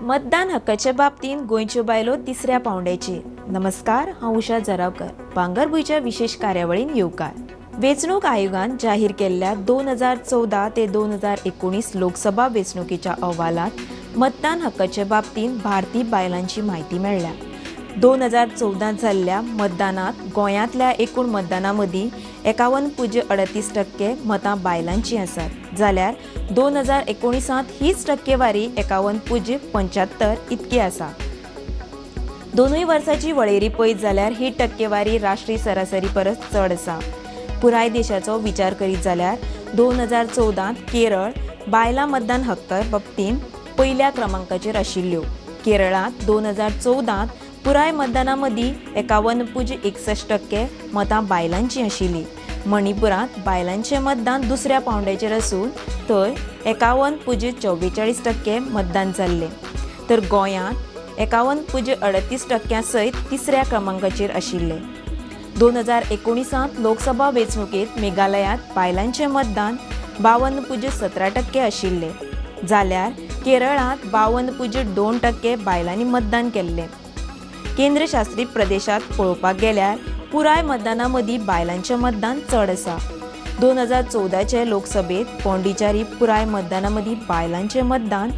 मतदान हक्काचे बाबतींत गोंयच्यो बायलो तिसऱ्या पावंड्याचेर. नमस्कार, हांव उषा जरावकर. भांगरभूंयच्या विशेष कार्यावळीन येवकार. वेंचणूक आयोगान जाहीर केल्ल्या 2014 ते 2019 लोकसभा वेंचणुकेच्या अहवालांत मतदान हक्काचे बाबतींत भारतीय बायलांची म्हायती मेळ्ळ्या. 2014 जाल्ल्या मतदानात गोंयांतल्या एकूण मतदाना मदीं 51.38% मतां बायलांची आसात, जाल्यार 2019 हीच टक्केवारी 51.75 इतकी आसा. दोनूय वर्साची वळेरी पळयत जाल्यार ही टक्केवारी राष्ट्रीय सरासरी परस चड आसा. पुराय देशाचो विचार करीत जाल्यार 2014 केरळ बायलां मतदान हक्का बाबतींत पयल्या क्रमांकाचेर आशिल्ल्यो. केरळांत 2014 पुराय मतदाना मदीं 51.61% मतां बायलांची आशिल्लीं. मणिपुरांत बायलांचें मतदान दुसऱ्या पावंड्याचेर आसून थंय 51.44% मतदान जाल्लें, तर गोंयांत 51.38% सयत तिसऱ्या क्रमांकाचेर आशिल्लें. 2019 लोकसभा वेंचणुकेंत मेघालयांत बायलांचें मतदान 52.17% आशिल्लें, जाल्यार केरळांत 52.2% बायलांनी मतदान केल्लें. केंद्रशासीत प्रदेशांत पळोवपाक गेल्यार पुराय मतदाना मदीं बायलांचें मतदान चड आसा. 2014 लोकसभेत पॉंडिचेरी पुराय मतदाना मदीं बायलांचें मतदान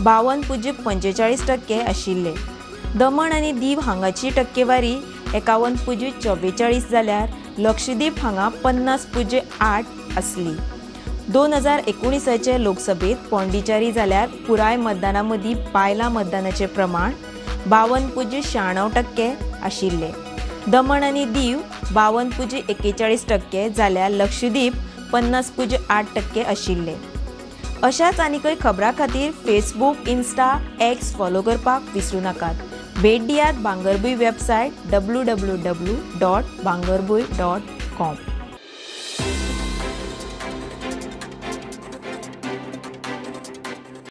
52.45% आशिल्लें. दमण आनी दीव हांगाची टक्केवारी 51.44 जाल्यार लक्षद्वीप हांगा 50.8 आसली. 2019 लोकसभेत पॉंडिचेरी जाल्यार पुराय मतदाना मदीं बायलां मतदानाचें प्रमाण 52.96% आशिल्लें. दमण आनी दीव 52.41% जाल्यार लक्षद्वीप 50.8% आशिल्ले. अशाच आनीकय खबरां खातीर फेसबूक, इन्स्टा, एक्स फॉलो करपाक विसरूं नाकात. भेट दियात भांगरभूंय वेबसायट www.bhangarbhuin.com.